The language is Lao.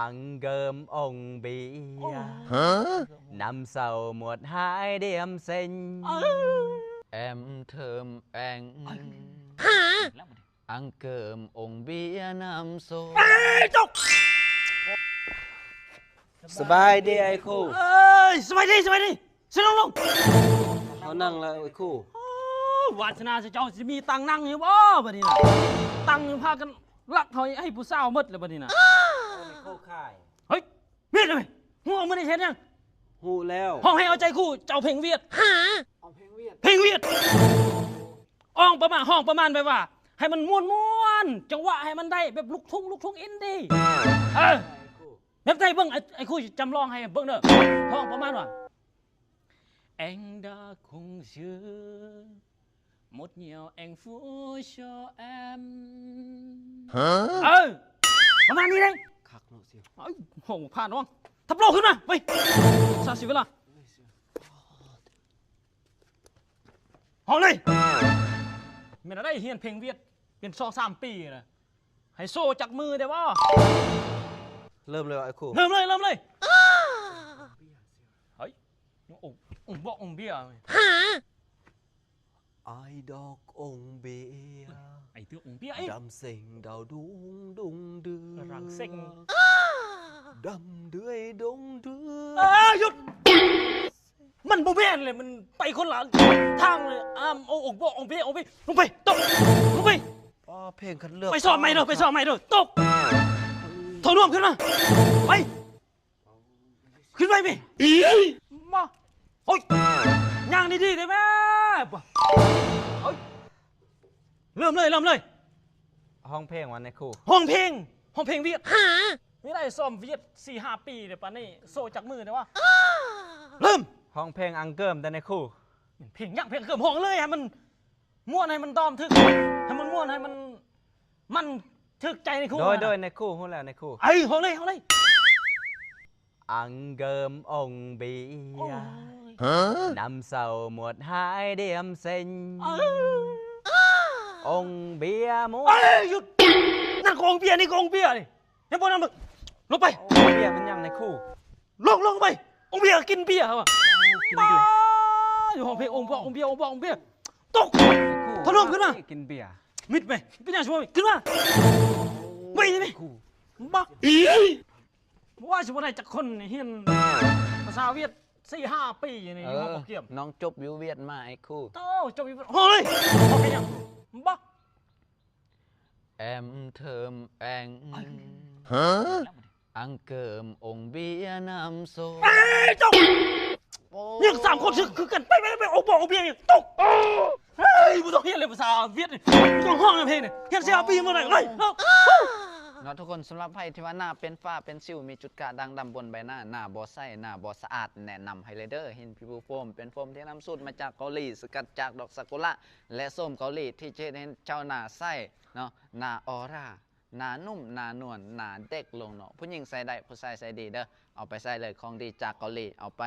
Ăn cơm uống bia, năm sau một hai điểm xinh. Em thơm anh, ăn cơm uống bia năm sau. ສະບາຍດີອ້າຍຄູ. ເອີຍ ສະບາຍດີ ສະບາຍດີ. ຊິລົງ ລົງ. ເຮົານັ່ງລະໄອ້ຄູ. ໂອ້ ວາດສະໜາເຈົ້າຊິມີຕັງນັ່ງຢູ່ບໍ່ບັດນີ້ນະ? ຕັງພາກັນລັກເຮົາໃຫ້ຜູ້ສາວໝົດແລ້ວບັດນີ້ນະ. ເຮີ້ຍ ເວຍດເອີຍ ຮູ້ມື້ນີ້ເຮັດຫຍັງ? ຮູ້ແລ້ວ. ຮ້ອງໃຫ້ເອົາໃຈຄູ ເຈົ້າເພງວຽດ. ເພງວຽດ ຮ້ອງປະມານ ຮ້ອງປະມານແບບວ່າ ໃຫ້ມັນມ່ວນໆ ຈັງຫວະໃຫ້ມັນໄດ້ແບບລູກທຸ່ງ ລູກທຸ່ງອິນດີ. ເອີ ແບບໃດເບິ່ງ ອ້າຍ ອ້າຍຄູຈຳລອງໃຫ້ເບິ່ງເດີ. ຮ້ອງປະມານວ່າ Anh đã không giữ một nhiều anh phú cho em. ເອີ ປະມານນີ້ເດ້. ຄັກເນາະຊິວ. ເອີ ໂຫ ຜ່ານນ້ອງ. ທັບໂລຂຶ້ນມາ ໄປ ສາເສຍເວລາ. ເຮົາເລີຍ ແມ່ນໄດ້ຮຽນເພງວຽດເປັນສອງສາມປີນະ ໃຫ້ໂຊຈັກມືໄດ້ບໍ່? ເລີ່ມເລີຍອ້າຍຄູ. ເລີ່ມເລີຍ ເລີ່ມເລີຍ. ເຮີ້ຍ ອົງ ອົງບອກອົງເບຍ. Ai đọc ông bia, ai đọc ông bia, đắm xinh đau đung đung đưa, răng xinh đắm đưới đung đưa. ເອີ ຢຸດ ມັນບໍ່ແມ່ນເລີຍ ມັນໄປຄົນລະທາງເລີຍ. ອາ ໂອ ໂອ ບໍ່ ໂອເບ ໂອເບ ລົງໄປ ຕົກ ລົງໄປ. ອໍ ເພງຄັດເລືອກ ໄປສອບໃໝ່ເດີ ໄປສອບໃໝ່ເດີ ຕົກ. ເທົ່ານວມຂຶ້ນມາ ໄປ ຂຶ້ນໄປ ມາ. ໂອ້ຍ ຍ່າງດີໆ ໄດ້ແມ້. ໂອ້ຍ ເລີ່ມເລີຍ ເລີ່ມເລີຍ. ຮ້ອງເພງວ່ານາຍຄູ. ຮ້ອງເພງ ຮ້ອງເພງວຽດ. ນີ້ໄດ້ຊ້ອມວຽດສີ່ຫ້າປີແລ້ວ ປານນີ້ໂຊຈັກມື້ແລ້ວວະ? ເລີ່ມ. ຮ້ອງເພງອັງເກີມແດ່ນາຍຄູ. ເພງຫຍັງເພງອັງເກີມ? ຮ້ອງເລີຍ ໃຫ້ມັນມ່ວນ ໃຫ້ມັນດອມຖືກ ໃຫ້ມັນມ່ວນ ໃຫ້ມັນ ມັນຖືກໃຈນາຍຄູ. ໂດຍ ນາຍຄູ ຮູ້ແລ້ວນາຍຄູ. ເອີ ຮ້ອງເລີຍ ຮ້ອງເລີຍ. Ăn cơm uống bia, ໂອ້ຍ năm sau một hai điểm xinh. ເອີ uống bia một. ເອີຍ ຢຸດ ນັ້ນກໍອົງເບຍ ນີ້ກໍອົງເບຍນີ້ ເຫັນບໍ່ນັ້ນ? ລົງໄປ. ໂອ້ ເບຍມັນຫຍັງນາຍຄູ? ລົງ ລົງໄປ. ອົງເບຍ ກິນເບຍຫວາ? ໂອ້ ກິນເບຍ. ຢູ່ຫ້ອງເພງ ອົງບອກ ອົງເບຍ ອົງບອກ ອົງເບຍ. ຕົກ. ນາຍຄູ ເທົ່ານວມຂຶ້ນມາ ກິນເບຍ. ມິດແມ ເປັນຫຍັງຊິບໍ່ມິດ? ຂຶ້ນມາ ໄວນີ້ແມ. ນາຍຄູ ບາ ບໍ່ວ່າຊິບໍ່ໄດ້ຈັກຄົນ ຮຽນພາສາຫວຽດສີ່ຫ້າປີນີ້ ເອີ ຢູ່ຫ້ອງກຽມ. ນ້ອງຈົບຢູ່ຫວຽດມາໄອ້ຄູ. ໂຕ ຈົບຢູ່ຫວຽດ ໂອ້ຍ ເຮົາເປັນຫຍັງ? ບາ Em thơm anh, ăn cơm uống bia năm sau. ເອີຍ ຕົກ. ໂອ້ ຍັງສາມຄົນຄືກັນ ໄປ ໄປ ໄປ ອົງບອກ ອົງເບຍ ຕົກ. ເຮີ້ຍ ບໍ່ຕ້ອງຮຽນເລີຍພາສາຫວຽດນີ້ ບໍ່ຕ້ອງຮ້ອງເລີຍເພງນີ້ ຮຽນສີ່ຫ້າປີບໍ່ໄດ້ເລີຍເນາະ. ເນາະທຸກຄົນ ສຳລັບໃຜທີ່ວ່າໜ້າເປັນຝ້າເປັນສິວ ມີຈຸດກະດ່າງດຳບົນໃບໜ້າ ໜ້າບໍ່ໃສ ໜ້າບໍ່ສະອາດ ແນະນຳໃຫ້ເລີຍເດີ Hin People Foam ເປັນໂຟມທີ່ນຳສູດມາຈາກເກົາຫຼີ ສະກັດຈາກດອກຊາກຸຣະ ແລະ ໂຟມເກົາຫຼີ ທີ່ຈະເຮັດໃຫ້ເຈົ້າໜ້າໃສເນາະ ໜ້າອອຣາ ໜ້ານຸ້ມ ໜ້ານວນ ໜ້າເດັກລົງເນາະ. ຜູ້ຍິງໃຊ້ໄດ້ ຜູ້ຊາຍໃຊ້ດີເດີ ເອົາໄປໃຊ້ເລີຍ ຂອງດີຈາກເກົາຫຼີ ເອົາໄປ.